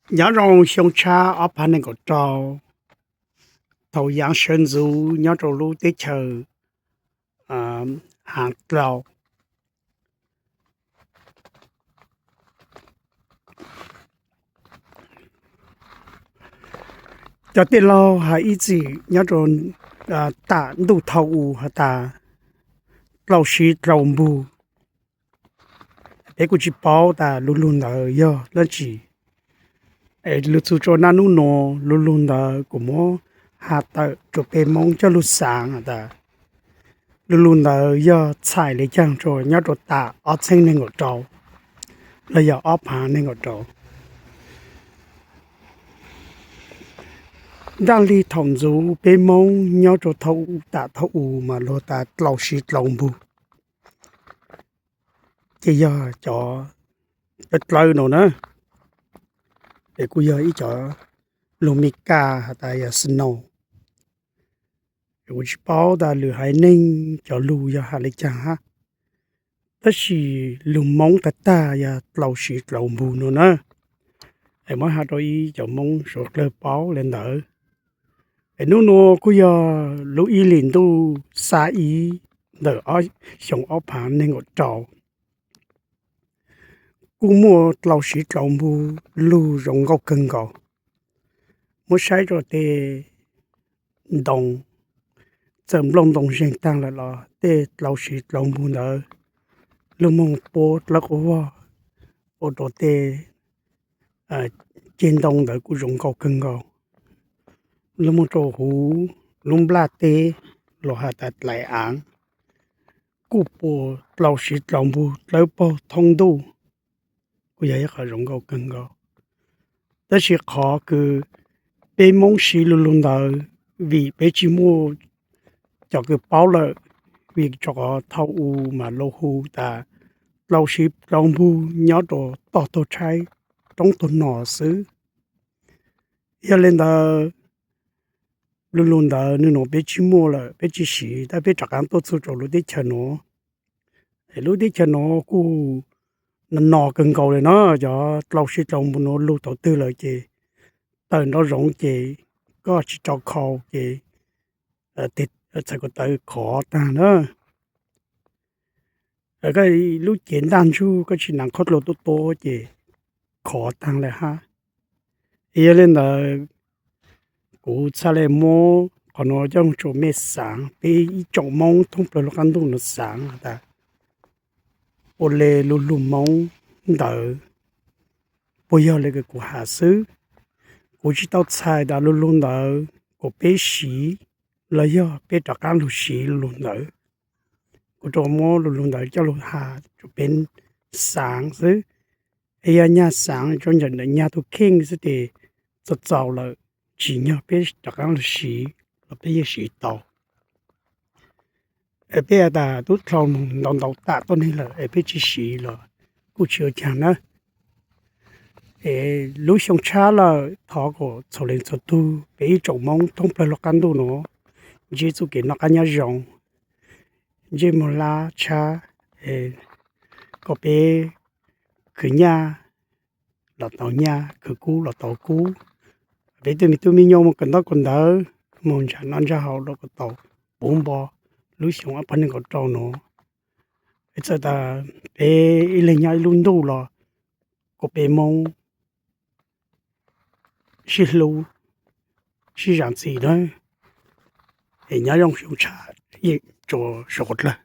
Nyob zoo xyoo tshab ob phav nees nkaum rau, thaum yaav sawv ntxuv nyob rau lub teb chaws Haav Dlou. Cov tij laug has ib txwm nyob rau tam ntuj thaum u has tas dlau siv dlau npug. Peb kuj tsis paub tas lu lug ntawd yog dlaab tsi. Es lug txug rua naj nub nuav lu lug ntawd kuv muab has tawm rua peb Moob coj lug xaav has tas lu lug ntawd yog txhais le caag rua nyob rua tam ob txheeb neeg nkaum rau los yog ob phaav neeg nkaum rau. Ntaaj li thaum ntxuv peb Moob nyob rua thaum u, tam thaum u mas lug tas dlau siv dlau npug, ces yog cov dlawb dlawb no na, es kuj yog ib cov lug Mes Kas has tas yog snow. Kuv tsis paub tas lwm haiv neeg cov lug yog has le caag hab, tab sis lug Moob tag tag yog dlau siv dlau npug no na. Es muab has rua ib cov Moob suav dlawg paub le ntawd. Es nub nuav kuj yog lub ib hlis ntuj xaa ib ntawm xyoo ob phaav neeg nkaum rau, kuj muaj dlau siv dlau npug lug zoo nkauj kawg nkaus. Muab saib rua tej ntoo, txawm nplooj ntoo zeeg taag lawm los tej dlau siv dlau npug ntawd lug moog puab dlawb quas vog ua rua tej ceg ntoo ntawd kuj zoo nkauj kawg nkaus. Lug moog rua huv lub nplaj teb los has tas dlaim aav, kuj puas dlau siv dlau npug dlawb paug thoob ntuj, kuj yog ib qhov zoo nkauj kawg nkaus. Tab sis qhov kws peb Moob siv lu lug ntawd vim peb tsis muaj cov kws paub lawm, vim rua qhov thaum u mas lug hu tas dlau siv dlau npug nyob rua toj taug tshaib roob taug no xwb. Yog le ntawd, lu lug ntawd nub nuav peb tsis muaj lawm, peb tsis siv, tab peb rov qaab tuaj txug rua lub teb chaws nuav. Es lub teb chaws nuav kuj no no kawg nkaus le na, cov dlau siv dlau npug nuav lug thaum twg lawm ces tawm nrov zoov ces koj tsis rau khau ces txhais ko taw khov taag na. Koj lub cev ntaj ntsug koj tsis naav qhob dlua tuab tuab ces khov taag le hab. Yog le ntawd, kuv txhaj le muab qhov nuav coj tsua mej xaav, peb ib tsoom Moob thoob plawg lub qaab ntuj nuav xaav tas ua le lu lug Moob ntawd puas yog le kws kuv has xwb. Kuv tsis tau txhais tas lu lug ntawd kuas peb siv los yog peb rov qaab lug siv lu lug ntawd. Kuv rua muab lu lug ntawd coj lug has rua peb xaav xwb. Es yog nyag xaav rua ntawm nyag tug kheej xwb tes txaus txaus lawm, tsim nyog peb rov qaab lug siv los peb yeej siv tau. Es peb has tas tub dlhau moog ntau ntau tam tuab neeg lawm es peb tsis siv los kuj tsis ua caag na. Es lub xyoo tshab lawm, thov kom txhua leej txhua tug peb ib tsoom Moob thoob plawg lub qaab ntuj nuav ntsib txuj kev noj qab nyob zoo, ntsej muag lab tshab, kom peb khwv nyaj los tau nyaj, khwv kub los tau kub, peb tej me tub me nyuam moog kawm ntaub kawm ntawv, moog ntshaw noj ntshaw haus los kom tau puv npo lub xyoo ob phav nees nkaum rau nuav. Txawm tas peb ib leeg nyob ib lub ntuj los kom peb Moob sib hlub sib zam txim na. Es nyob zoo xyoo tshab yeej rua suav dlawg.